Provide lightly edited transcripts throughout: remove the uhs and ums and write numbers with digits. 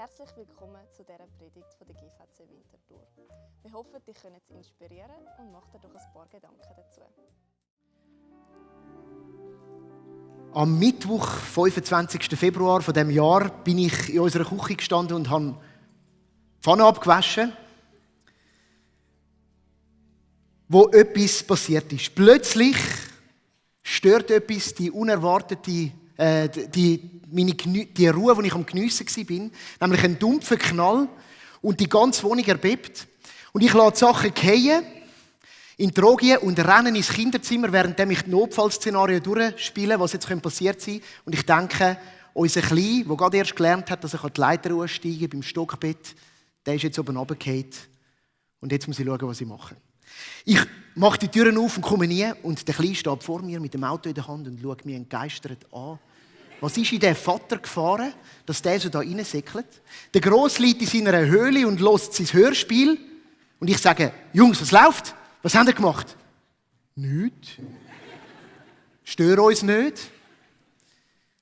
Herzlich willkommen zu dieser Predigt von der GVC Winterthur. Wir hoffen, dich können es inspirieren und mach dir doch ein paar Gedanken dazu. Am Mittwoch, 25. Februar von diesem Jahr, bin ich in unserer Küche gestanden und habe die Pfanne abgewaschen, wo etwas passiert ist. Plötzlich stört etwas die unerwartete die Ruhe, die ich am Geniessen war, nämlich ein dumpfer Knall und die ganze Wohnung erbebt. Und ich lasse die Sachen fallen in die Drogie und renne ins Kinderzimmer, während ich die Notfallszenarien durchspiele, was jetzt passiert sein könnte. Und ich denke, unser Kleiner, der gerade erst gelernt hat, dass er die Leiter aussteigen kann beim Stockbett, der ist jetzt oben runtergefallen. Und jetzt muss ich schauen, was ich mache. Ich mache die Türen auf und komme nie und der Kleine steht vor mir mit dem Auto in der Hand und schaut mich entgeistert an. Was ist in den Vater gefahren, dass der so da reinsäckelt? Der Grosse liegt in seiner Höhle und hört sein Hörspiel. Und ich sage, Jungs, was läuft? Was habt ihr gemacht? Nichts. Stör uns nicht.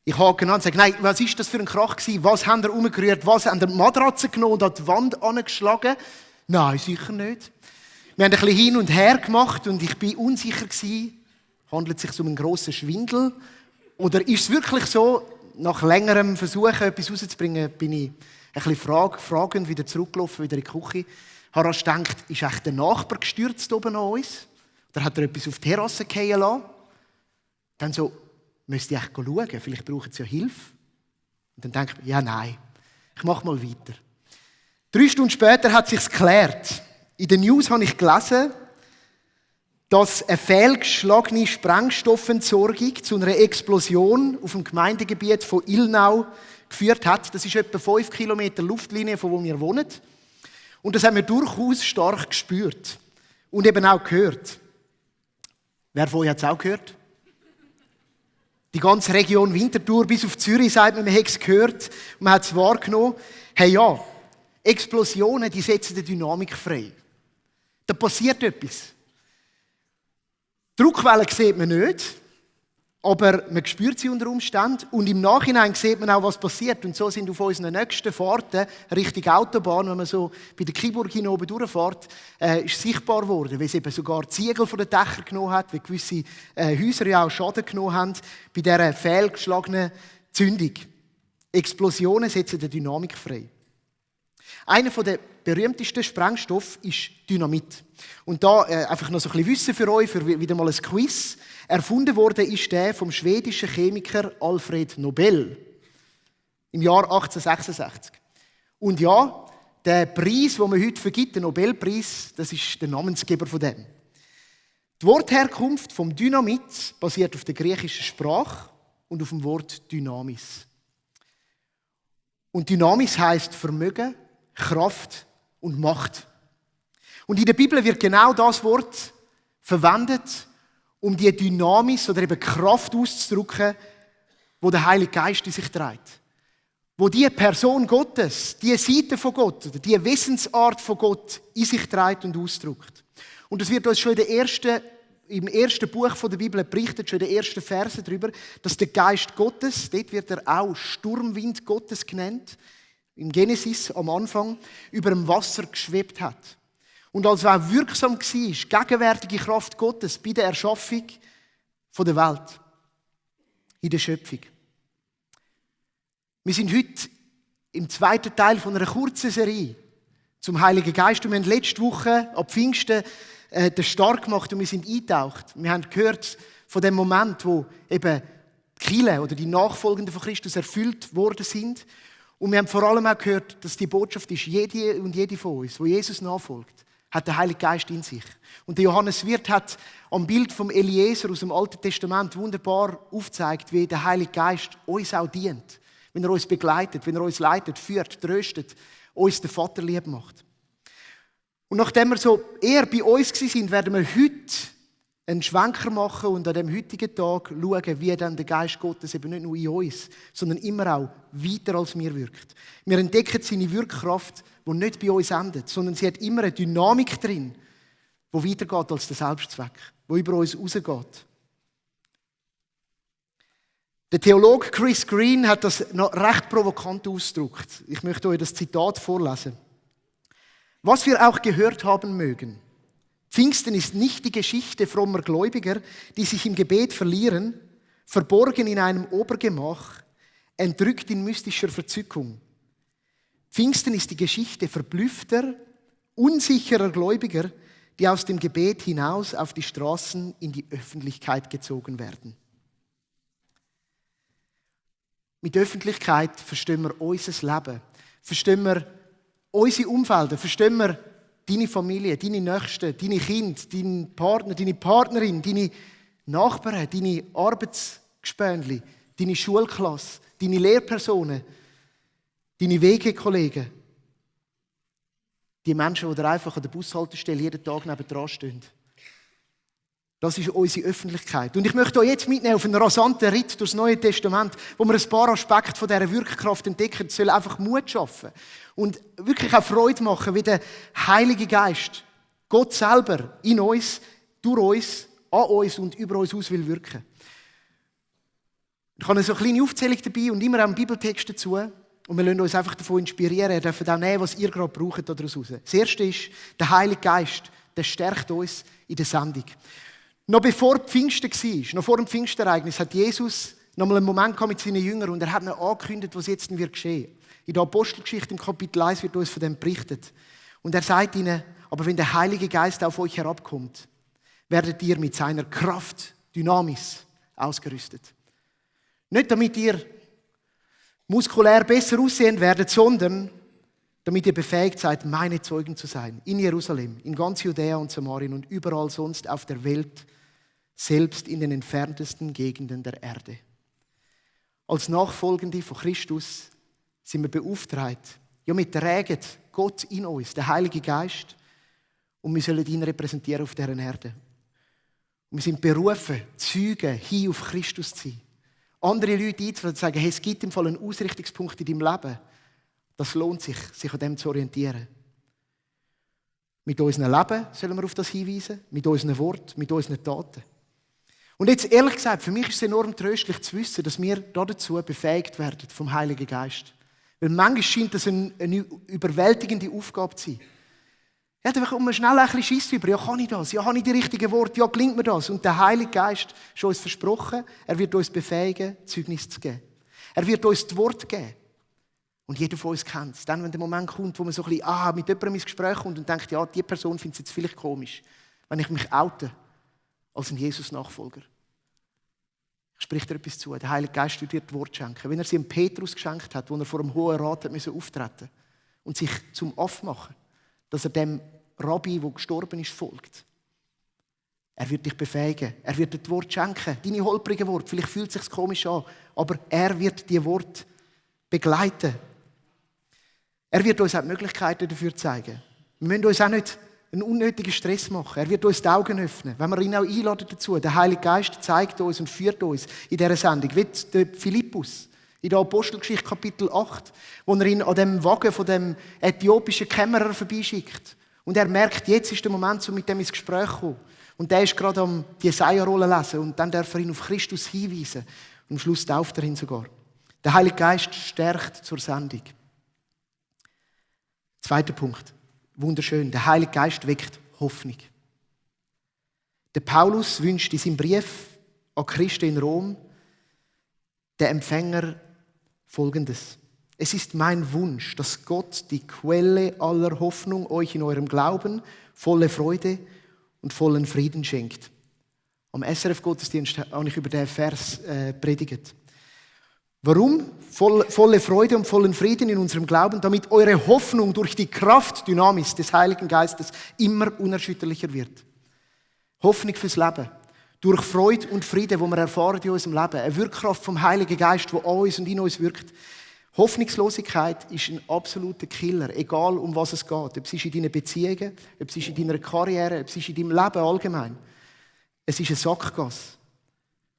Ich hake an und sage, nein, was ist das für ein Krach gewesen? Was habt ihr umgerührt? Was habt ihr die Matratze genommen und an die Wand angeschlagen? Nein, sicher nicht. Wir haben ein bisschen hin und her gemacht und ich war unsicher gewesen. Handelt es sich um einen grossen Schwindel? Oder ist es wirklich so, nach längerem Versuchen, etwas rauszubringen, bin ich ein bisschen fragend wieder zurückgelaufen, wieder in die Küche. Habe rasch gedacht, ist echt der Nachbar gestürzt oben an uns? Oder hat er etwas auf die Terrasse fallen lassen? Dann so, müsste ich echt schauen, vielleicht brauchen sie ja Hilfe. Und dann denke ich, ja nein, ich mache mal weiter. 3 Stunden später hat es sich geklärt. In den News habe ich gelesen, dass eine fehlgeschlagene Sprengstoffentsorgung zu einer Explosion auf dem Gemeindegebiet von Ilnau geführt hat. Das ist etwa 5 Kilometer Luftlinie, von wo wir wohnen. Und das haben wir durchaus stark gespürt und eben auch gehört. Wer von euch hat es auch gehört? Die ganze Region Winterthur bis auf Zürich sagt man hat es gehört und man hat es wahrgenommen. Hey ja, Explosionen, die setzen die Dynamik frei. Da passiert etwas. Die Druckwelle sieht man nicht, aber man spürt sie unter Umständen. Und im Nachhinein sieht man auch, was passiert. Und so sind auf unseren nächsten Fahrten Richtung Autobahn, wenn man so bei der Kiburg hin oben durchfährt, ist sichtbar geworden, weil es eben sogar Ziegel von den Dächern genommen hat, weil gewisse Häuser ja auch Schaden genommen haben bei dieser fehlgeschlagenen Zündung. Explosionen setzen die Dynamik frei. Einer der berühmtesten Sprengstoffe ist Dynamit. Und da einfach noch so ein bisschen Wissen für euch, für wieder mal ein Quiz. Erfunden wurde ist der vom schwedischen Chemiker Alfred Nobel im Jahr 1866. Und ja, der Preis, den man heute vergibt, der Nobelpreis, das ist der Namensgeber von dem. Die Wortherkunft vom Dynamit basiert auf der griechischen Sprache und auf dem Wort Dynamis. Und Dynamis heisst Vermögen, Kraft und Macht. Und in der Bibel wird genau das Wort verwendet, um die Dynamis oder eben Kraft auszudrücken, wo der Heilige Geist in sich trägt. Wo die Person Gottes, die Seite von Gott oder die Wesensart von Gott in sich trägt und ausdrückt. Und das wird uns schon im ersten Buch der Bibel berichtet, schon in den ersten Versen darüber, dass der Geist Gottes, dort wird er auch Sturmwind Gottes genannt, im Genesis am Anfang, über dem Wasser geschwebt hat. Und als er auch wirksam war, gegenwärtige Kraft Gottes bei der Erschaffung der Welt, in der Schöpfung. Wir sind heute im 2. Teil von einer kurzen Serie zum Heiligen Geist. Und wir haben letzte Woche ab Pfingsten den Start gemacht und wir sind eingetaucht. Wir haben gehört von dem Moment, wo eben die Kirche oder die Nachfolgenden von Christus erfüllt worden sind. Und wir haben vor allem auch gehört, dass die Botschaft ist, jede und jede von uns, wo Jesus nachfolgt, hat den Heiligen Geist in sich. Und der Johannes Wirth hat am Bild vom Eliezer aus dem Alten Testament wunderbar aufgezeigt, wie der Heilige Geist uns auch dient. Wenn er uns begleitet, wenn er uns leitet, führt, tröstet, uns den Vater lieb macht. Und nachdem wir so eher bei uns sind, werden wir heute einen Schwenker machen und an dem heutigen Tag schauen, wie dann der Geist Gottes eben nicht nur in uns, sondern immer auch weiter als wir wirkt. Wir entdecken seine Wirkkraft, die nicht bei uns endet, sondern sie hat immer eine Dynamik drin, die weitergeht als der Selbstzweck, die über uns rausgeht. Der Theologe Chris Green hat das noch recht provokant ausgedrückt. Ich möchte euch das Zitat vorlesen. Was wir auch gehört haben mögen. Pfingsten ist nicht die Geschichte frommer Gläubiger, die sich im Gebet verlieren, verborgen in einem Obergemach, entrückt in mystischer Verzückung. Pfingsten ist die Geschichte verblüffter, unsicherer Gläubiger, die aus dem Gebet hinaus auf die Straßen in die Öffentlichkeit gezogen werden. Mit Öffentlichkeit verstehen wir unser Leben, verstehen wir unsere Umfelder, verstehen wir deine Familie, deine Nächsten, deine Kinder, deinen Partner, deine Partnerin, deine Nachbarn, deine Arbeitsgespönli, deine Schulklasse, deine Lehrpersonen, deine Wegekollegen, die Menschen, die dir einfach an der Bushaltestelle jeden Tag nebendran stehen. Das ist unsere Öffentlichkeit. Und ich möchte euch jetzt mitnehmen auf einen rasanten Ritt durchs Neue Testament, wo wir ein paar Aspekte von dieser Wirkkraft entdecken. Es soll einfach Mut schaffen und wirklich auch Freude machen, wie der Heilige Geist, Gott selber, in uns, durch uns, an uns und über uns aus will wirken. Ich habe so eine kleine Aufzählung dabei und immer auch einen Bibeltext dazu. Und wir lassen uns einfach davon inspirieren. Ihr dürft auch nehmen, was ihr gerade braucht daraus raus. Das Erste ist, der Heilige Geist, der stärkt uns in der Sendung. Noch bevor Pfingsten war, noch vor dem Pfingstereignis, hat Jesus noch mal einen Moment mit seinen Jüngern und er hat ihnen angekündigt, was jetzt wird geschehen. In der Apostelgeschichte im Kapitel 1 wird uns von dem berichtet. Und er sagt ihnen, aber wenn der Heilige Geist auf euch herabkommt, werdet ihr mit seiner Kraft, Dynamis, ausgerüstet. Nicht damit ihr muskulär besser aussehen werdet, sondern damit ihr befähigt seid, meine Zeugen zu sein. In Jerusalem, in ganz Judäa und Samarien und überall sonst auf der Welt, selbst in den entferntesten Gegenden der Erde. Als Nachfolgende von Christus sind wir beauftragt. Ja, wir tragen Gott in uns, den Heiligen Geist, und wir sollen ihn repräsentieren auf dieser Erde. Und wir sind berufen, Zeugen hin auf Christus zu sein. Andere Leute einzuladen und sagen, hey, es gibt im Fall einen Ausrichtungspunkt in deinem Leben. Das lohnt sich an dem zu orientieren. Mit unserem Leben sollen wir auf das hinweisen, mit unseren Worten, mit unseren Taten. Und jetzt ehrlich gesagt, für mich ist es enorm tröstlich zu wissen, dass wir dazu befähigt werden vom Heiligen Geist. Weil manchmal scheint das eine überwältigende Aufgabe zu sein. Ja, da kommt man schnell ein bisschen Schiss über. Ja, kann ich das? Ja, habe ich die richtigen Worte? Ja, gelingt mir das? Und der Heilige Geist hat uns versprochen, er wird uns befähigen, Zeugnis zu geben. Er wird uns das Wort geben. Und jeder von uns kennt es. Dann, wenn der Moment kommt, wo man so ein bisschen mit jemandem ins Gespräch kommt und denkt, ja, die Person findet es jetzt vielleicht komisch, wenn ich mich oute als ein Jesus-Nachfolger. Ich spreche dir etwas zu. Der Heilige Geist wird dir das Wort schenken. Wenn er sie dem Petrus geschenkt hat, wo er vor dem Hohen Rat auftreten musste und sich zum Aff machen, dass er dem Rabbi, der gestorben ist, folgt. Er wird dich befähigen. Er wird dir das Wort schenken. Deine holprigen Worte. Vielleicht fühlt es sich komisch an, aber er wird die Worte begleiten. Er wird uns auch die Möglichkeiten dafür zeigen. Wir müssen uns auch nicht einen unnötigen Stress machen. Er wird uns die Augen öffnen, wenn wir ihn auch einladen dazu. Der Heilige Geist zeigt uns und führt uns in dieser Sendung. Wie der Philippus in der Apostelgeschichte Kapitel 8, wo er ihn an dem Wagen von dem äthiopischen Kämmerer vorbeischickt. Und er merkt, jetzt ist der Moment, um mit dem ins Gespräch zu kommen. Und der ist gerade am die Jesaja-Rolle lesen und dann darf er ihn auf Christus hinweisen. Und am Schluss tauft er ihn sogar. Der Heilige Geist stärkt zur Sendung. Zweiter Punkt. Wunderschön. Der Heilige Geist weckt Hoffnung. Der Paulus wünscht in seinem Brief an Christen in Rom den Empfänger Folgendes. Es ist mein Wunsch, dass Gott, die Quelle aller Hoffnung, euch in eurem Glauben volle Freude und vollen Frieden schenkt. Am SRF-Gottesdienst habe ich über diesen Vers predigt. Warum? Volle Freude und vollen Frieden in unserem Glauben, damit eure Hoffnung durch die Kraft, Dynamis des Heiligen Geistes immer unerschütterlicher wird. Hoffnung fürs Leben. Durch Freude und Frieden, die wir erfahren in unserem Leben. Eine Wirkkraft vom Heiligen Geist, die an uns und in uns wirkt. Hoffnungslosigkeit ist ein absoluter Killer, egal um was es geht. Ob es ist in deinen Beziehungen, ob es ist in deiner Karriere, ob es ist in deinem Leben allgemein. Es ist eine Sackgasse.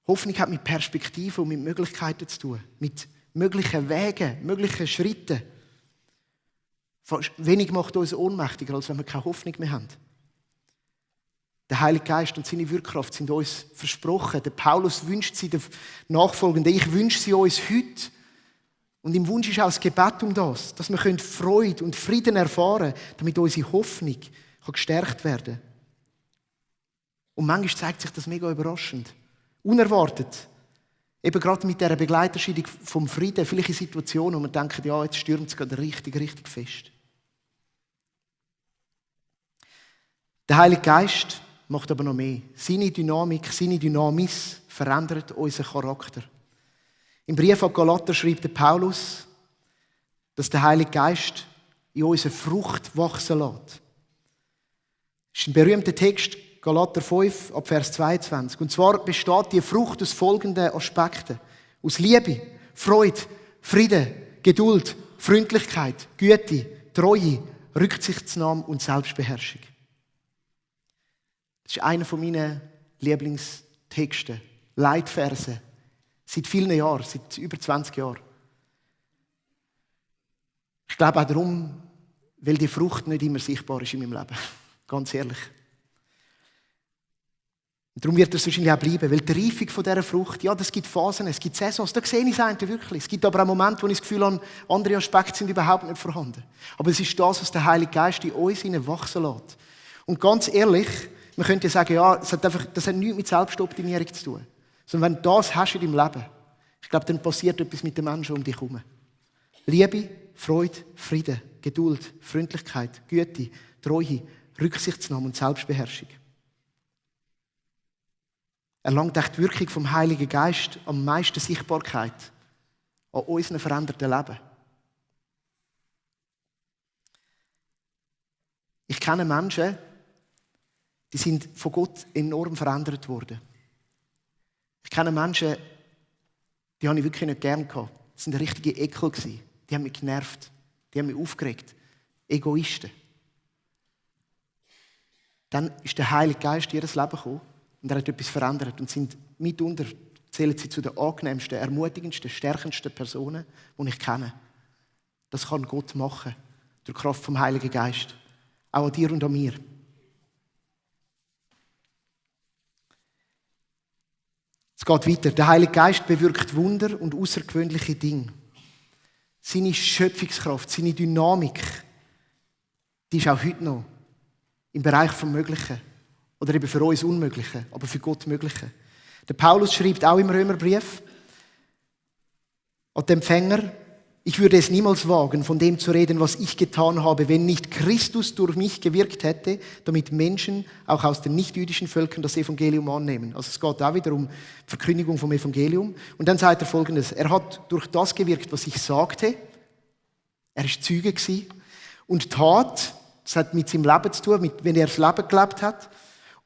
Hoffnung hat mit Perspektiven und mit Möglichkeiten zu tun. Mit möglichen Wegen, möglichen Schritten. Wenig macht uns ohnmächtiger, als wenn wir keine Hoffnung mehr haben. Der Heilige Geist und seine Wirkkraft sind uns versprochen. Der Paulus wünscht sie den Nachfolgenden. Ich wünsche sie uns heute. Und im Wunsch ist auch das Gebet um das, dass wir Freude und Frieden erfahren können, damit unsere Hoffnung gestärkt werden kann. Und manchmal zeigt sich das mega überraschend. Unerwartet. Eben gerade mit dieser Begleiterscheidung vom Frieden, vielleicht in Situationen, wo man denkt, ja, jetzt stürmt es gerade richtig fest. Der Heilige Geist macht aber noch mehr. Seine Dynamik, seine Dynamis verändert unseren Charakter. Im Brief an Galater schreibt der Paulus, dass der Heilige Geist in uns eine Frucht wachsen lässt. Das ist ein berühmter Text, Galater 5, ab Vers 22. Und zwar besteht die Frucht aus folgenden Aspekten. Aus Liebe, Freude, Frieden, Geduld, Freundlichkeit, Güte, Treue, Rücksichtsnahme und Selbstbeherrschung. Das ist einer meiner Lieblingstexte, Leitverse. Seit vielen Jahren, seit über 20 Jahren. Ich glaube auch darum, weil die Frucht nicht immer sichtbar ist in meinem Leben. Ganz ehrlich. Und darum wird es wahrscheinlich auch bleiben, weil die Reifung von dieser Frucht, ja, das gibt Phasen, es gibt Saisons, da sehe ich es eigentlich wirklich. Es gibt aber auch Momente, wo ich das Gefühl habe, andere Aspekte sind überhaupt nicht vorhanden. Aber es ist das, was der Heilige Geist in uns wachsen lässt. Und ganz ehrlich, man könnte ja sagen, ja, das hat nichts mit Selbstoptimierung zu tun. Sondern wenn du das hast in deinem Leben, ich glaube, dann passiert etwas mit den Menschen um dich herum. Liebe, Freude, Frieden, Geduld, Freundlichkeit, Güte, Treue, Rücksichtsnahme und Selbstbeherrschung. Erlangt echt die Wirkung vom Heiligen Geist am meisten Sichtbarkeit an unserem veränderten Leben. Ich kenne Menschen, die sind von Gott enorm verändert worden. Ich kenne Menschen, die habe ich wirklich nicht gern gehabt. Das waren richtige Ekel. Die haben mich genervt. Die haben mich aufgeregt. Egoisten. Dann ist der Heilige Geist in ihr Leben gekommen und er hat etwas verändert und sind mitunter, zählen sie zu den angenehmsten, ermutigendsten, stärkendsten Personen, die ich kenne. Das kann Gott machen, durch die Kraft vom Heiligen Geist. Auch an dir und an mir. Es geht weiter. Der Heilige Geist bewirkt Wunder und außergewöhnliche Dinge. Seine Schöpfungskraft, seine Dynamik, die ist auch heute noch im Bereich vom Möglichen. Oder eben für uns Unmögliche, aber für Gott Mögliche. Der Paulus schreibt auch im Römerbrief an den Empfänger, ich würde es niemals wagen, von dem zu reden, was ich getan habe, wenn nicht Christus durch mich gewirkt hätte, damit Menschen auch aus den nichtjüdischen Völkern das Evangelium annehmen. Also es geht auch wieder um die Verkündigung vom Evangelium. Und dann sagt er Folgendes, er hat durch das gewirkt, was ich sagte, er war Zeuge gewesen, und tat, das hat mit seinem Leben zu tun, wenn er das Leben gelebt hat,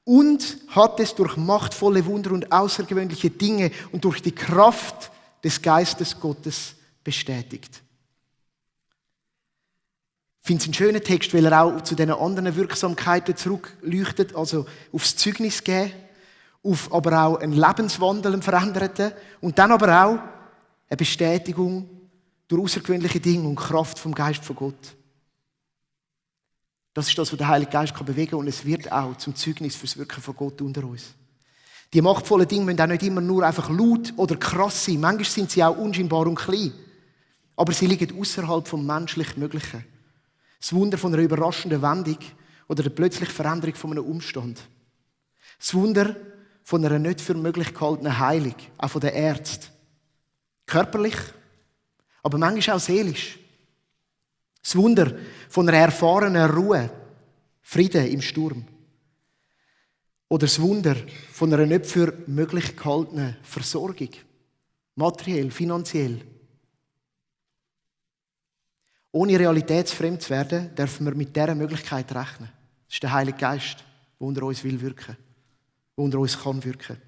und hat es durch machtvolle Wunder und außergewöhnliche Dinge und durch die Kraft des Geistes Gottes bestätigt. Ich finde es einen schönen Text, weil er auch zu diesen anderen Wirksamkeiten zurückleuchtet, also aufs Zeugnis geben, auf aber auch einen Lebenswandel, einen veränderten und dann aber auch eine Bestätigung durch außergewöhnliche Dinge und Kraft vom Geist von Gott. Das ist das, was der Heilige Geist bewegen kann und es wird auch zum Zeugnis fürs Wirken von Gott unter uns. Die machtvollen Dinge müssen auch nicht immer nur einfach laut oder krass sein. Manchmal sind sie auch unscheinbar und klein. Aber sie liegen außerhalb vom menschlich Möglichen. Das Wunder von einer überraschenden Wendung oder der plötzlichen Veränderung von einem Umstand. Das Wunder von einer nicht für möglich gehaltenen Heilung, auch von den Ärzten. Körperlich, aber manchmal auch seelisch. Das Wunder von einer erfahrenen Ruhe, Frieden im Sturm. Oder das Wunder von einer nicht für möglich gehaltenen Versorgung. Materiell, finanziell. Ohne realitätsfremd zu werden, dürfen wir mit dieser Möglichkeit rechnen. Das ist der Heilige Geist, der unter uns will wirken, der unter uns kann wirken.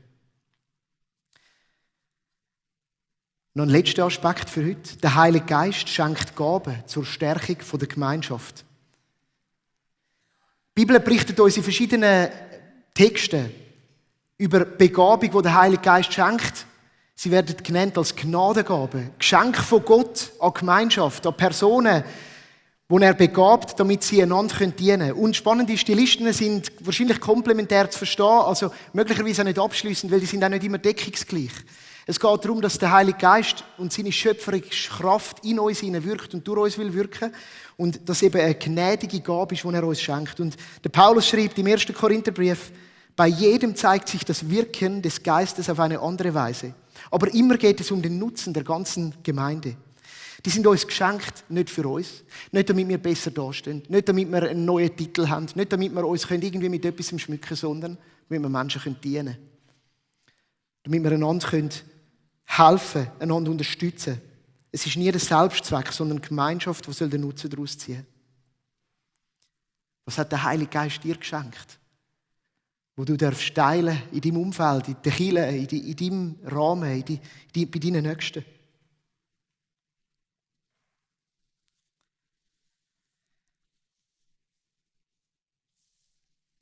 Noch ein letzter Aspekt für heute. Der Heilige Geist schenkt Gaben zur Stärkung der Gemeinschaft. Die Bibel berichtet uns in verschiedenen Texten über Begabung, die der Heilige Geist schenkt. Sie werden genannt als Gnadengaben. Geschenk von Gott an Gemeinschaft, an Personen, wo er begabt, damit sie einander dienen können. Und spannend ist, die Listen sind wahrscheinlich komplementär zu verstehen, also möglicherweise auch nicht abschliessend, weil die sind auch nicht immer deckungsgleich. Es geht darum, dass der Heilige Geist und seine schöpferische Kraft in uns wirkt und durch uns will wirken und dass eben eine gnädige Gabe ist, die er uns schenkt. Und der Paulus schreibt im 1. Korintherbrief, bei jedem zeigt sich das Wirken des Geistes auf eine andere Weise. Aber immer geht es um den Nutzen der ganzen Gemeinde. Die sind uns geschenkt, nicht für uns, nicht damit wir besser dastehen, nicht damit wir einen neuen Titel haben, nicht damit wir uns irgendwie mit etwas schmücken, sondern damit wir Menschen dienen können. Damit wir einander helfen, einander unterstützen. Es ist nie der Selbstzweck, sondern eine Gemeinschaft, die den Nutzen daraus ziehen soll. Was hat der Heilige Geist dir geschenkt? Wo du darfst teilen in deinem Umfeld, in der Kirche, in deinem Rahmen, bei deinen Nächsten.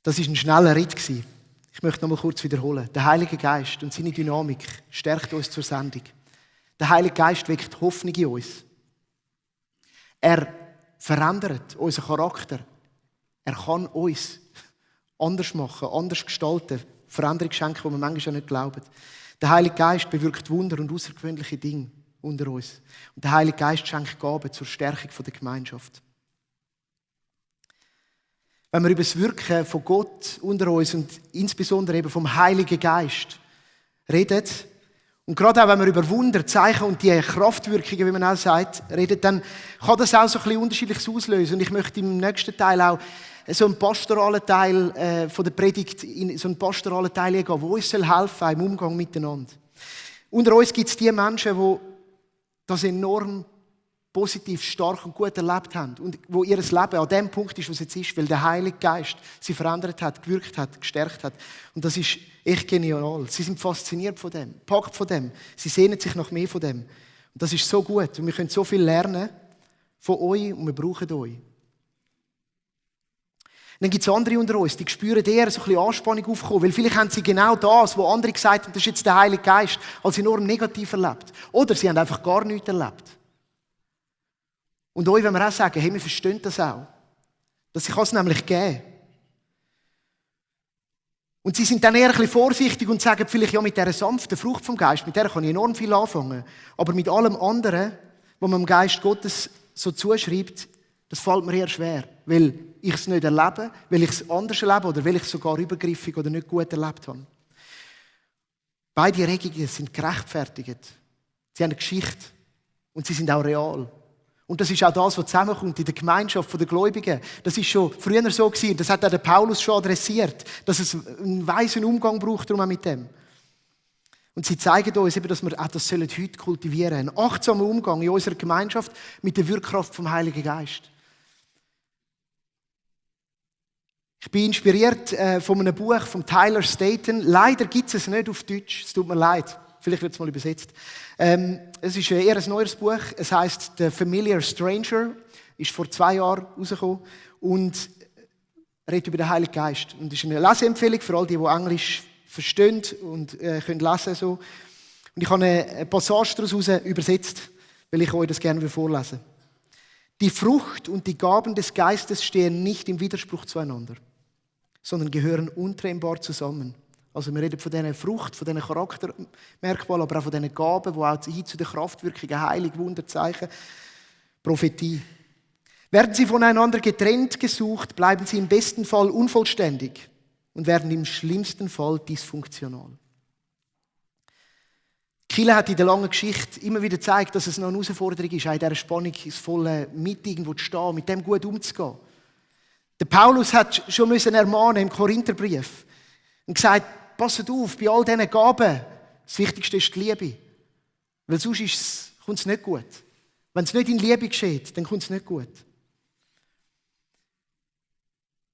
Das war ein schneller Ritt. Ich möchte noch mal kurz wiederholen. Der Heilige Geist und seine Dynamik stärkt uns zur Sendung. Der Heilige Geist weckt Hoffnung in uns. Er verändert unseren Charakter. Er kann uns anders machen, anders gestalten, Veränderung schenken, die wir manchmal nicht glauben. Der Heilige Geist bewirkt Wunder und außergewöhnliche Dinge unter uns. Und der Heilige Geist schenkt Gaben zur Stärkung der Gemeinschaft. Wenn wir über das Wirken von Gott unter uns und insbesondere eben vom Heiligen Geist reden, und gerade auch wenn wir über Wunder, Zeichen und die Kraftwirkungen, wie man auch sagt, reden, dann kann das auch so ein bisschen Unterschiedliches auslösen. Und ich möchte im nächsten Teil auch so einen pastoralen Teil von der Predigt, in so einen pastoralen Teil gehen, wo uns helfen soll im Umgang miteinander. Unter uns gibt es die Menschen, die das enorm positiv, stark und gut erlebt haben und wo ihr Leben an dem Punkt ist, wo es jetzt ist, weil der Heilige Geist sie verändert hat, gewirkt hat, gestärkt hat. Und das ist echt genial. Sie sind fasziniert von dem, packt von dem. Sie sehnen sich nach mehr von dem. Und das ist so gut. Und wir können so viel lernen von euch und wir brauchen euch. Und dann gibt es andere unter uns, die spüren eher so ein bisschen Anspannung aufkommen, weil vielleicht haben sie genau das, was andere gesagt haben, das ist jetzt der Heilige Geist, als enorm negativ erlebt. Oder sie haben einfach gar nichts erlebt. Und euch wollen wir auch sagen, hey, wir verstehen das auch. Das kann es nämlich geben. Und sie sind dann eher ein bisschen vorsichtig und sagen vielleicht, ja, mit dieser sanften Frucht vom Geist, mit der kann ich enorm viel anfangen. Aber mit allem anderen, was man dem Geist Gottes so zuschreibt, das fällt mir eher schwer. Weil ich es nicht erlebe, weil ich es anders erlebe oder weil ich es sogar übergriffig oder nicht gut erlebt habe. Beide Regungen sind gerechtfertigt. Sie haben eine Geschichte und sie sind auch real. Und das ist auch das, was zusammenkommt in der Gemeinschaft der Gläubigen. Das ist schon früher so gewesen. Das hat auch der Paulus schon adressiert, dass es einen weisen Umgang braucht darum auch mit dem. Und sie zeigen uns eben, dass wir auch das heute kultivieren sollen. Einen achtsamen Umgang in unserer Gemeinschaft mit der Wirkkraft vom Heiligen Geist. Ich bin inspiriert von einem Buch von Tyler Staton. Leider gibt es nicht auf Deutsch. Es tut mir leid. Vielleicht wird es mal übersetzt. Es ist eher ein neues Buch. Es heisst The Familiar Stranger. Ist vor 2 Jahren rausgekommen. Und redet über den Heiligen Geist. Und ist eine Leseempfehlung für all die Englisch verstehen und können lesen. So. Und ich habe eine Passage daraus übersetzt, weil ich euch das gerne vorlesen will. Die Frucht und die Gaben des Geistes stehen nicht im Widerspruch zueinander, sondern gehören untrennbar zusammen. Also wir reden von dieser Frucht, von diesen Charaktermerkmalen, aber auch von diesen Gaben, die auch hin zu den Kraftwirkungen, Heilung, Wunderzeichen, Prophetie. Werden sie voneinander getrennt gesucht, bleiben sie im besten Fall unvollständig und werden im schlimmsten Fall dysfunktional. Kirche hat in der langen Geschichte immer wieder gezeigt, dass es noch eine Herausforderung ist, auch in dieser spannungsvollen Mitte irgendwo zu stehen, mit dem gut umzugehen. Der Paulus hat schon ermahnen im Korintherbrief und gesagt, passt auf, bei all diesen Gaben, das Wichtigste ist die Liebe. Weil sonst kommt es nicht gut. Wenn es nicht in Liebe geschieht, dann kommt es nicht gut.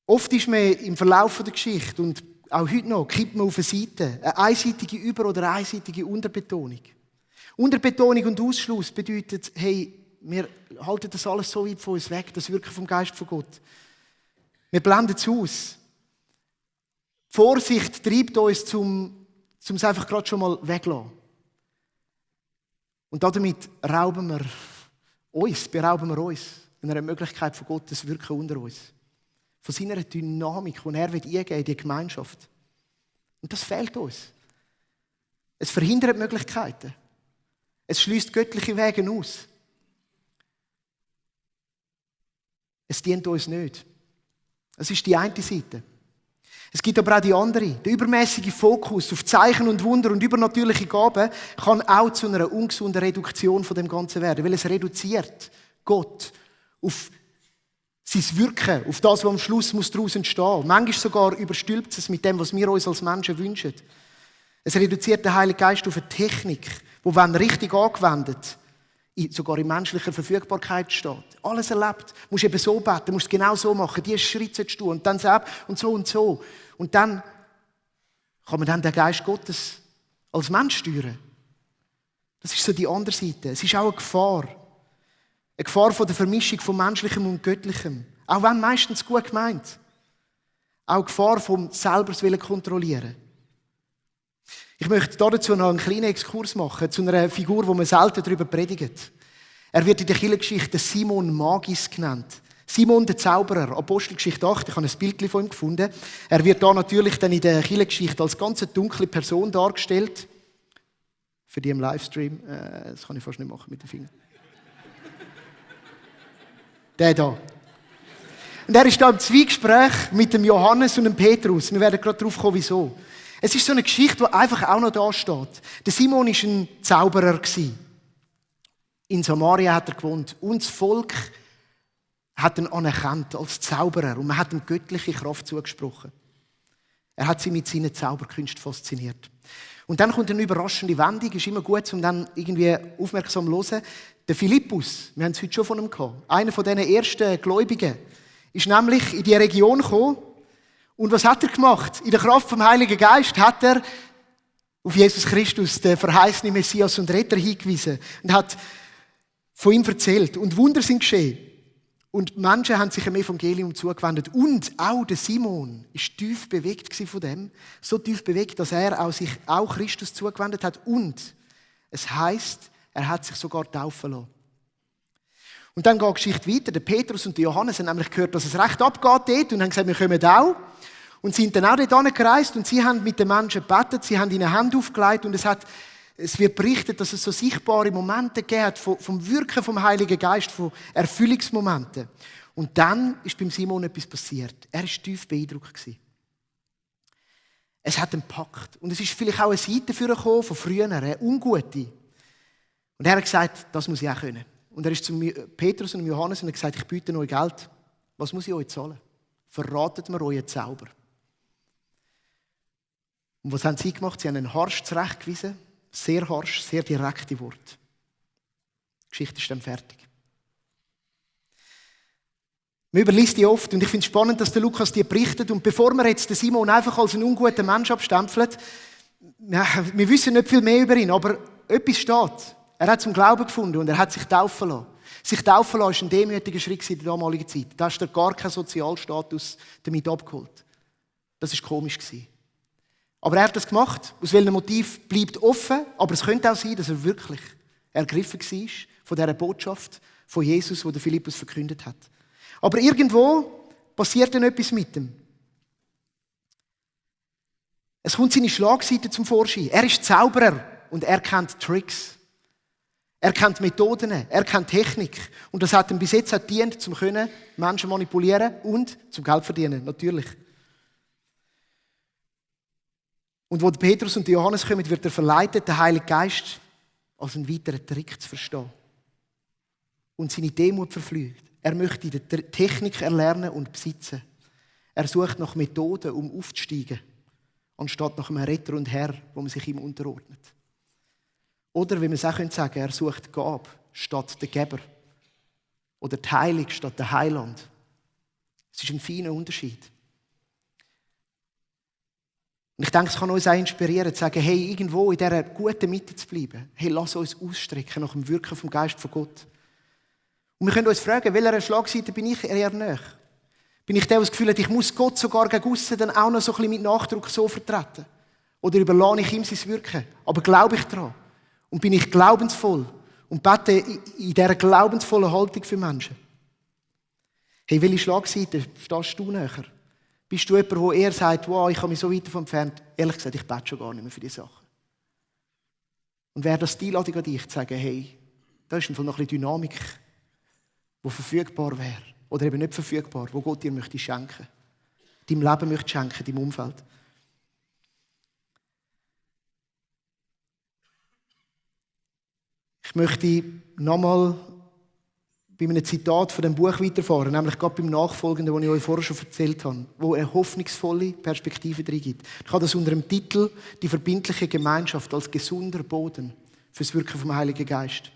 Oft ist man im Verlauf der Geschichte und auch heute noch, kippt man auf eine Seite. Eine einseitige Über- oder eine einseitige Unterbetonung. Unterbetonung und Ausschluss bedeutet, hey, wir halten das alles so weit von uns weg, das Wirken vom Geist von Gott. Wir blenden es aus. Vorsicht treibt uns, zum es einfach gerade schon mal weglassen. Und damit berauben wir uns von einer Möglichkeit von Gottes Wirken unter uns. Von seiner Dynamik, die er eingeben will in die Gemeinschaft. Und das fehlt uns. Es verhindert Möglichkeiten. Es schließt göttliche Wege aus. Es dient uns nicht. Das ist die eine Seite. Es gibt aber auch die andere. Der übermäßige Fokus auf Zeichen und Wunder und übernatürliche Gaben kann auch zu einer ungesunden Reduktion von dem Ganzen werden, weil es reduziert Gott auf sein Wirken, auf das, was am Schluss daraus entstehen muss. Manchmal sogar überstülpt es mit dem, was wir uns als Menschen wünschen. Es reduziert den Heiligen Geist auf eine Technik, die, wenn richtig angewendet, sogar in menschlicher Verfügbarkeit steht. Alles erlebt. Du musst eben so beten, du musst es genau so machen, diese Schritte sollst du tun und dann so und so und so. Und dann kann man dann den Geist Gottes als Mensch steuern. Das ist so die andere Seite. Es ist auch eine Gefahr. Eine Gefahr von der Vermischung von Menschlichem und Göttlichem. Auch wenn meistens gut gemeint. Auch eine Gefahr vom selber kontrollieren. Ich möchte dazu noch einen kleinen Exkurs machen zu einer Figur, wo man selten darüber predigt. Er wird in der Kirchengeschichte Simon Magis genannt. Simon der Zauberer, Apostelgeschichte 8, ich habe ein Bild von ihm gefunden. Er wird da natürlich dann in der Kirchengeschichte als ganz dunkle Person dargestellt. Für die im Livestream, das kann ich fast nicht machen mit den Fingern. Der da. Und er ist da im Zwiegespräch mit dem Johannes und dem Petrus. Wir werden gerade darauf kommen, wieso. Es ist so eine Geschichte, die einfach auch noch da steht. Der Simon war ein Zauberer. In Samaria hat er gewohnt. Und das Volk hat ihn anerkannt als Zauberer. Und man hat ihm göttliche Kraft zugesprochen. Er hat sie mit seinen Zauberkünsten fasziniert. Und dann kommt eine überraschende Wendung. Ist immer gut, um dann irgendwie aufmerksam zu hören. Der Philippus, wir haben es heute schon von ihm gehabt, einer von diesen ersten Gläubigen, ist nämlich in die Region gekommen. Und was hat er gemacht? In der Kraft vom Heiligen Geist hat er auf Jesus Christus, den verheißenen Messias und Retter, hingewiesen und hat von ihm erzählt. Und Wunder sind geschehen. Und Menschen haben sich dem Evangelium zugewendet. Und auch der Simon war tief bewegt von dem. So tief bewegt, dass er sich auch Christus zugewendet hat. Und es heisst, er hat sich sogar taufen lassen. Und dann geht die Geschichte weiter. Der Petrus und der Johannes haben nämlich gehört, dass es recht abgeht dort und haben gesagt, wir kommen auch. Und sind dann auch dort angereist und sie haben mit den Menschen gebetet, sie haben ihnen Hände aufgelegt und es wird berichtet, dass es so sichtbare Momente gegeben hat vom Wirken vom Heiligen Geist, von Erfüllungsmomenten. Und dann ist beim Simon etwas passiert. Er war tief beeindruckt. Es hat ihn gepackt. Und es ist vielleicht auch eine Seite für ihn gekommen, von früher, eine ungute. Und er hat gesagt, das muss ich auch können. Und er ist zu Petrus und Johannes und hat gesagt, ich biete euch Geld. Was muss ich euch zahlen? Verratet mir euren Zauber. Und was haben sie gemacht? Sie haben einen harsch zurechtgewiesen. Sehr harsch, sehr direkte Worte. Die Geschichte ist dann fertig. Man überliest die oft und ich finde es spannend, dass der Lukas die berichtet. Und bevor wir jetzt den Simon einfach als einen unguten Mensch abstempeln, wir wissen nicht viel mehr über ihn, aber etwas steht. Er hat zum Glauben gefunden und er hat sich taufen lassen. Sich taufen lassen war ein demütiger Schritt in der damaligen Zeit. Da hast du gar keinen Sozialstatus damit abgeholt. Das war komisch. Aber er hat das gemacht. Aus welchem Motiv bleibt offen. Aber es könnte auch sein, dass er wirklich ergriffen war von dieser Botschaft von Jesus, die der Philippus verkündet hat. Aber irgendwo passiert dann etwas mit ihm. Es kommt seine Schlagseite zum Vorschein. Er ist Zauberer und er kennt Tricks. Er kennt Methoden, er kennt Technik. Und das hat ihm bis jetzt auch gedient, um Menschen manipulieren und zum Geld verdienen, natürlich. Und wo Petrus und Johannes kommen, wird er verleitet, den Heiligen Geist als einen weiteren Trick zu verstehen. Und seine Demut verflügt. Er möchte die Technik erlernen und besitzen. Er sucht nach Methoden, um aufzusteigen, anstatt nach einem Retter und Herr, wo man sich ihm unterordnet. Oder, wie man es auch sagen könnte, er sucht die Gabe statt den Geber. Oder die Heilung statt der Heiland. Es ist ein feiner Unterschied. Und ich denke, es kann uns auch inspirieren, zu sagen, hey, irgendwo in dieser guten Mitte zu bleiben. Hey, lass uns ausstrecken nach dem Wirken vom Geist von Gott. Und wir können uns fragen, welcher Schlagseite bin ich eher näher? Bin ich der, der das Gefühl hat, ich muss Gott sogar gegen aussen dann auch noch so ein bisschen mit Nachdruck so vertreten? Oder überlasse ich ihm sein Wirken? Aber glaube ich daran? Und bin ich glaubensvoll? Und bete in dieser glaubensvollen Haltung für Menschen? Hey, welche Schlagseite stehst du näher? Bist du jemand, der eher sagt, wow, ich habe mich so weit davon entfernt? Ehrlich gesagt, ich bete schon gar nicht mehr für diese Sachen. Und wäre das die Einladung an dich, zu sagen, hey, da ist noch ein bisschen Dynamik, die verfügbar wäre. Oder eben nicht verfügbar, wo Gott dir möchte schenken. Deinem Leben möchte schenken, deinem Umfeld. Ich möchte nochmal bei einem Zitat von dem Buch weiterfahren, nämlich gerade beim Nachfolgenden, das ich euch vorher schon erzählt habe, wo eine hoffnungsvolle Perspektive drin gibt. Ich habe das unter dem Titel «Die verbindliche Gemeinschaft als gesunder Boden fürs Wirken vom Heiligen Geist».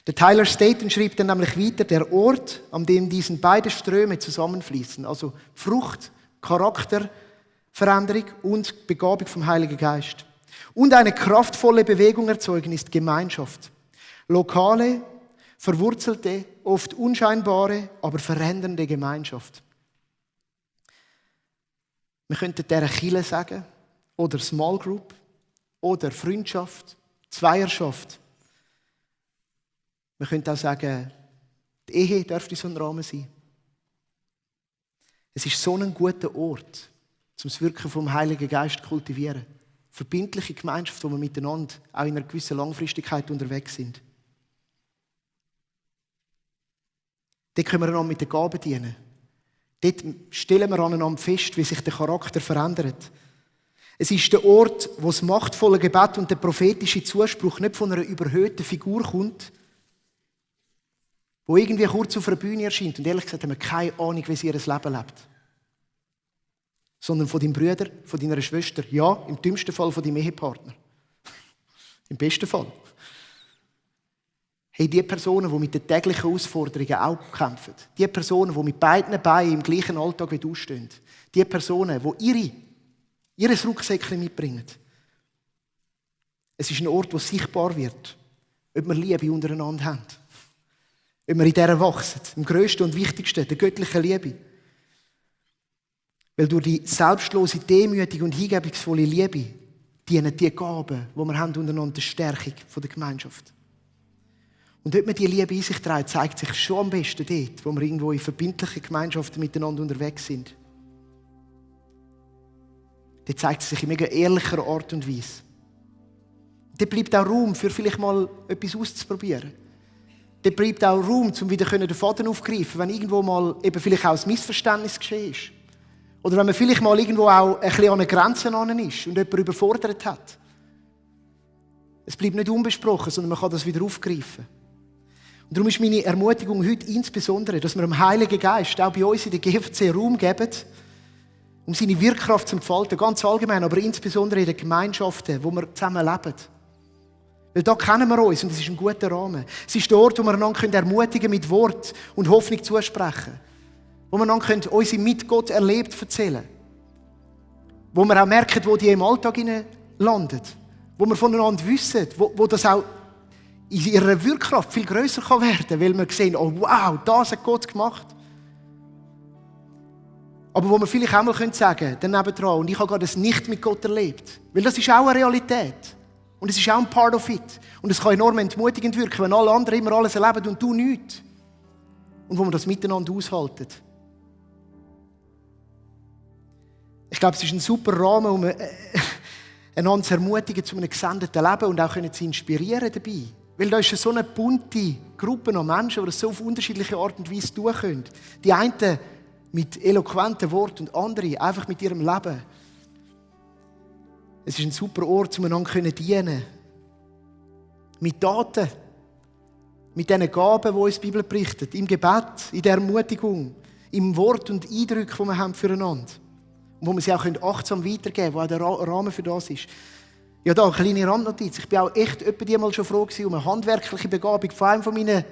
Der Tyler Staton schrieb dann nämlich weiter, der Ort, an dem diesen beide Ströme zusammenfließen, also Frucht, Charakterveränderung und Begabung vom Heiligen Geist, und eine kraftvolle Bewegung erzeugen, ist Gemeinschaft. Lokale, verwurzelte, oft unscheinbare, aber verändernde Gemeinschaft. Wir könnten dieser Kirche sagen, oder Small Group, oder Freundschaft, Zweierschaft. Wir könnten auch sagen, die Ehe dürfte so ein Rahmen sein. Es ist so ein guter Ort, um das Wirken vom Heiligen Geist zu kultivieren. Verbindliche Gemeinschaft, wo wir miteinander auch in einer gewissen Langfristigkeit unterwegs sind. Dort können wir einander mit den Gaben dienen. Dort stellen wir aneinander fest, wie sich der Charakter verändert. Es ist der Ort, wo das machtvolle Gebet und der prophetische Zuspruch nicht von einer überhöhten Figur kommt, wo irgendwie kurz auf der Bühne erscheint. Und ehrlich gesagt haben wir keine Ahnung, wie sie ihr Leben lebt. Sondern von deinem Bruder, von deiner Schwester, ja, im dümmsten Fall von deinem Ehepartner. Im besten Fall. Hey, die Personen, die mit den täglichen Herausforderungen auch kämpfen, die Personen, die mit beiden Beinen im gleichen Alltag wie du stehen, die Personen, die ihr Rucksäckchen mitbringen. Es ist ein Ort, wo sichtbar wird, ob wir Liebe untereinander haben. Ob wir in dieser wachsen, im grössten und wichtigsten, der göttlichen Liebe. Weil durch die selbstlose, demütige und hingebungsvolle Liebe dienen die Gaben, die wir haben, untereinander der Stärkung der Gemeinschaft. Und dort man die Liebe in sich trägt, zeigt sich schon am besten dort, wo wir irgendwo in verbindlichen Gemeinschaften miteinander unterwegs sind. Dort zeigt es sich in mega ehrlicher Art und Weise. Dort bleibt auch Raum, für vielleicht mal etwas auszuprobieren. Dort bleibt auch Raum, um wieder den Faden aufzugreifen, wenn irgendwo mal eben vielleicht auch ein Missverständnis geschehen ist. Oder wenn man vielleicht mal irgendwo auch ein bisschen an eine Grenze an ist und jemand überfordert hat. Es bleibt nicht unbesprochen, sondern man kann das wieder aufgreifen. Und darum ist meine Ermutigung heute insbesondere, dass wir dem Heiligen Geist auch bei uns in der GFC Raum geben, um seine Wirkkraft zu entfalten, ganz allgemein, aber insbesondere in den Gemeinschaften, wo wir zusammen leben. Weil da kennen wir uns und es ist ein guter Rahmen. Es ist der Ort, wo wir einander ermutigen mit Wort und Hoffnung zusprechen. Wo wir einander unsere mit Gott erlebt erzählen. Wo wir auch merken, wo die im Alltag landen. Wo wir voneinander wissen, wo das auch in ihrer Wirkkraft viel grösser werden kann, weil wir sehen, oh wow, das hat Gott gemacht. Aber wo wir vielleicht auch mal sagen können, daneben dran, und ich habe gerade das nicht mit Gott erlebt. Weil das ist auch eine Realität. Und es ist auch ein Part of it. Und es kann enorm entmutigend wirken, wenn alle anderen immer alles erleben und du nichts. Und wo wir das miteinander aushalten. Ich glaube, es ist ein super Rahmen, um einander zu ermutigen zu einem gesendeten Leben und auch zu inspirieren dabei. Weil da ist so eine bunte Gruppe an Menschen, die das so auf unterschiedliche Art und Weise tun können. Die einen mit eloquenten Worten und andere einfach mit ihrem Leben. Es ist ein super Ort, um einander zu dienen. Mit Taten, mit diesen Gaben, die uns die Bibel berichtet, im Gebet, in der Ermutigung, im Wort und Eindruck, die wir haben füreinander. Und wo wir sie auch achtsam weitergeben können, wo auch der Rahmen für das ist. Ja, da eine kleine Randnotiz. Ich bin auch echt mal schon froh gewesen um eine handwerkliche Begabung von einem meiner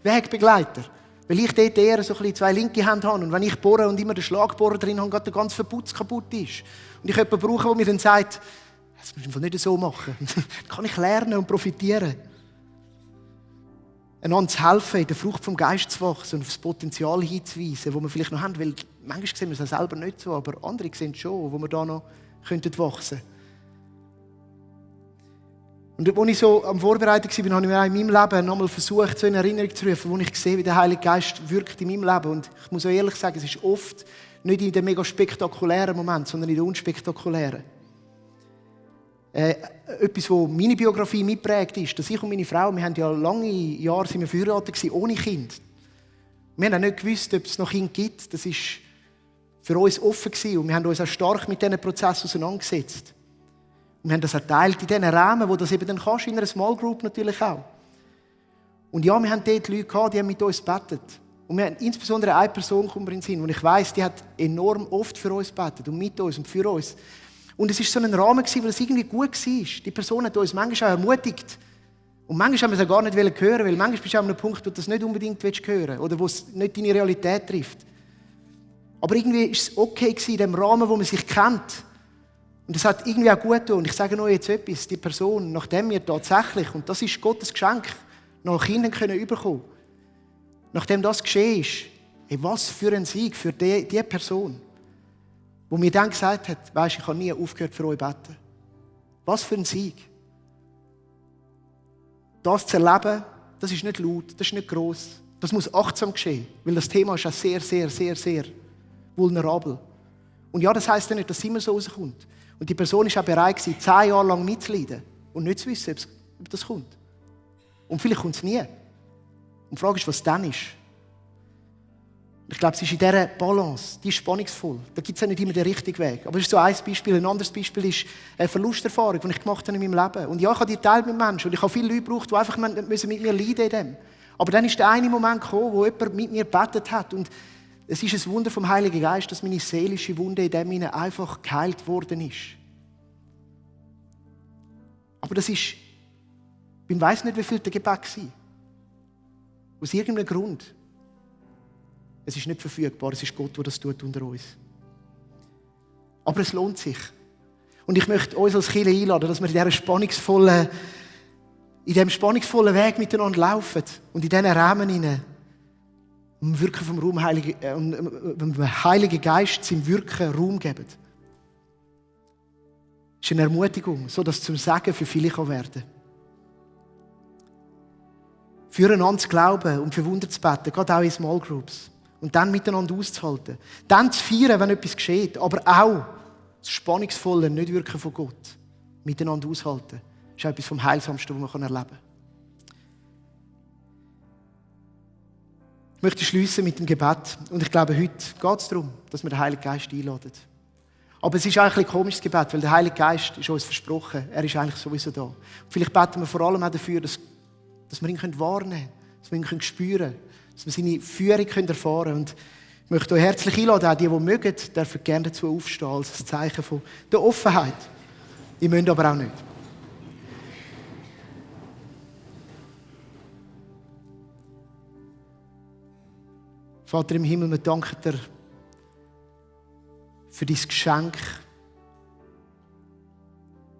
Wegbegleiter. Weil ich dort eher so ein bisschen zwei linke Hände habe und wenn ich bohre und immer den Schlagbohrer drin habe, gerade der ganze Verputz kaputt ist. Und ich jemanden brauche, der mir dann sagt, das musst du nicht so machen. Dann kann ich lernen und profitieren. Einander zu helfen, in der Frucht vom Geist zu wachsen und auf das Potenzial hinzuweisen, das wir vielleicht noch haben. Weil manchmal sehen wir es auch selber nicht so, aber andere sehen es schon, wo wir da noch wachsen könnten. Und als ich so am Vorbereiten war, habe ich mir auch in meinem Leben nochmal versucht, so in Erinnerung zu rufen, wo ich sehe, wie der Heilige Geist wirkt in meinem Leben. Und ich muss auch ehrlich sagen, es ist oft nicht in den mega spektakulären Momenten, sondern in den unspektakulären. Etwas, was meine Biografie mitprägt, ist, dass ich und meine Frau, wir haben ja lange Jahre verheiratet gewesen, ohne Kind. Wir haben auch nicht gewusst, ob es noch Kinder gibt. Das war für uns offen gewesen. Und wir haben uns auch stark mit diesen Prozessen auseinandergesetzt. Und wir haben das erteilt in diesen Rahmen, wo das eben dann kannst, in einer Small Group natürlich auch. Und ja, wir haben dort Leute gehabt, die haben mit uns gebetet. Und wir haben insbesondere eine Person, kommt mir in den Sinn, und ich weiss, die hat enorm oft für uns gebetet und mit uns und für uns. Und es war so ein Rahmen, weil es irgendwie gut war. Die Person hat uns manchmal auch ermutigt. Und manchmal haben wir es gar nicht hören, weil manchmal bist du an einem Punkt, wo du das nicht unbedingt hören willst oder wo es nicht deine Realität trifft. Aber irgendwie war es okay in dem Rahmen, wo man sich kennt. Und es hat irgendwie auch gut getan. Und ich sage euch jetzt etwas, die Person, nachdem wir tatsächlich, und das ist Gottes Geschenk, noch Kinder bekommen können, nachdem das geschehen ist, ey, was für ein Sieg für die Person, wo mir dann gesagt hat, weisst, ich habe nie aufgehört für euch zu beten. Was für ein Sieg. Das zu erleben, das ist nicht laut, das ist nicht gross. Das muss achtsam geschehen, weil das Thema ist auch sehr, sehr, sehr, sehr vulnerabel. Und ja, das heisst ja nicht, dass es immer so rauskommt. Und die Person war auch bereit, 10 Jahre lang mitzuleiden und nicht zu wissen, ob das kommt. Und vielleicht kommt es nie. Und die Frage ist, was dann ist. Ich glaube, es ist in dieser Balance, die ist spannungsvoll. Da gibt es ja nicht immer den richtigen Weg. Aber das ist so ein Beispiel. Ein anderes Beispiel ist eine Verlusterfahrung, die ich gemacht habe in meinem Leben. Und ja, ich habe die geteilt mit Menschen. Und ich habe viele Leute gebraucht, die einfach mit mir leiden in dem. Aber dann ist der eine Moment gekommen, wo jemand mit mir gebetet hat. Und es ist ein Wunder vom Heiligen Geist, dass meine seelische Wunde in dem Sinne einfach geheilt worden ist. Aber das ist, ich weiss nicht, wie viel der Gebet war. Aus irgendeinem Grund. Es ist nicht verfügbar, es ist Gott, der das tut unter uns. Aber es lohnt sich. Und ich möchte uns als Kirche einladen, dass wir in diesem spannungsvollen Weg miteinander laufen und in diesen Rahmen hinein dem Wirken vom dem Heiligen Geist seinem Wirken Raum geben. Das ist eine Ermutigung, so dass zum Segen für viele werden kann. Füreinander zu glauben und für Wunder zu beten, gerade auch in Small Groups. Und dann miteinander auszuhalten. Dann zu feiern, wenn etwas geschieht. Aber auch das spannungsvolle Nichtwirken von Gott. Miteinander aushalten. Das ist etwas vom Heilsamsten, was man erleben kann. Ich möchte schliessen mit dem Gebet. Und ich glaube, heute geht es darum, dass wir den Heiligen Geist einladen. Aber es ist eigentlich ein komisches Gebet, weil der Heilige Geist ist uns versprochen. Er ist eigentlich sowieso da. Und vielleicht beten wir vor allem auch dafür, dass wir ihn wahrnehmen können, dass wir ihn spüren können, dass wir seine Führung erfahren können. Und ich möchte euch herzlich einladen, auch die mögen, dürfen gerne dazu aufstehen, als ein Zeichen von der Offenheit. Die müssen aber auch nicht. Vater im Himmel, wir danken dir für dein Geschenk,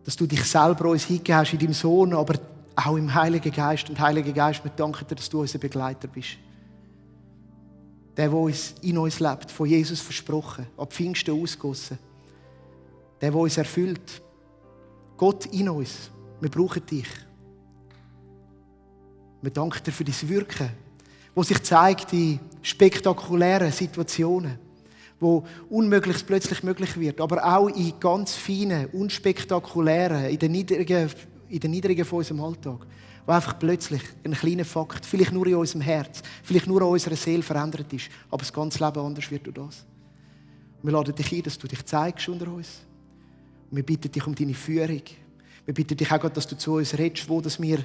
dass du dich selber uns hingegeben hast in deinem Sohn, aber auch im Heiligen Geist. Und Heiliger Geist, wir danken dir, dass du unser Begleiter bist. Der in uns lebt, von Jesus versprochen, ab Pfingsten ausgegossen. Der uns erfüllt. Gott in uns. Wir brauchen dich. Wir danken dir für dein Wirken, wo sich zeigt in spektakulären Situationen, wo Unmögliches plötzlich möglich wird, aber auch in ganz feinen, unspektakulären, in den Niedrigen von unserem Alltag, wo einfach plötzlich ein kleiner Fakt, vielleicht nur in unserem Herz, vielleicht nur an unserer Seele verändert ist, aber das ganze Leben anders wird durch das. Wir laden dich ein, dass du dich zeigst unter uns. Und wir bitten dich um deine Führung. Wir bitten dich auch, Gott, dass du zu uns redest, wo dass wir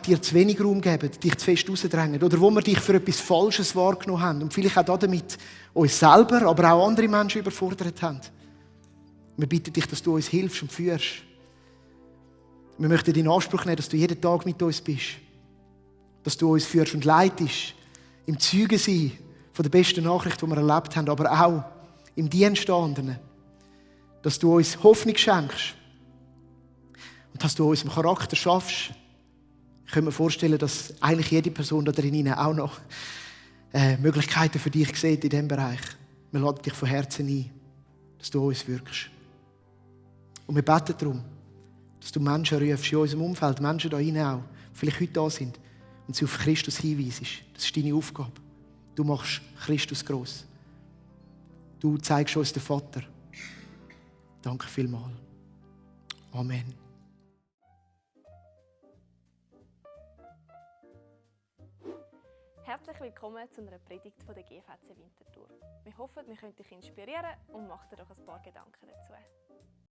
dir zu wenig Raum geben, dich zu fest rausdrängen oder wo wir dich für etwas Falsches wahrgenommen haben und vielleicht auch damit uns selber, aber auch andere Menschen überfordert haben. Wir bitten dich, dass du uns hilfst und führst. Wir möchten in Anspruch nehmen, dass du jeden Tag mit uns bist. Dass du uns führst und leitest. Im Zeugensein von der besten Nachricht, die wir erlebt haben, aber auch im Dienst an anderen. Dass du uns Hoffnung schenkst. Und dass du unserem Charakter schaffst. Ich kann mir vorstellen, dass eigentlich jede Person da drinnen auch noch Möglichkeiten für dich sieht in diesem Bereich. Wir laden dich von Herzen ein, dass du uns wirkst. Und wir beten darum, Dass du Menschen rufst, in unserem Umfeld, Menschen da hinein auch, die vielleicht heute da sind, und sie auf Christus hinweisest. Das ist deine Aufgabe. Du machst Christus gross. Du zeigst uns den Vater. Danke vielmals. Amen. Herzlich willkommen zu einer Predigt von der GVC Winterthur. Wir hoffen, wir können dich inspirieren und machen dir doch ein paar Gedanken dazu.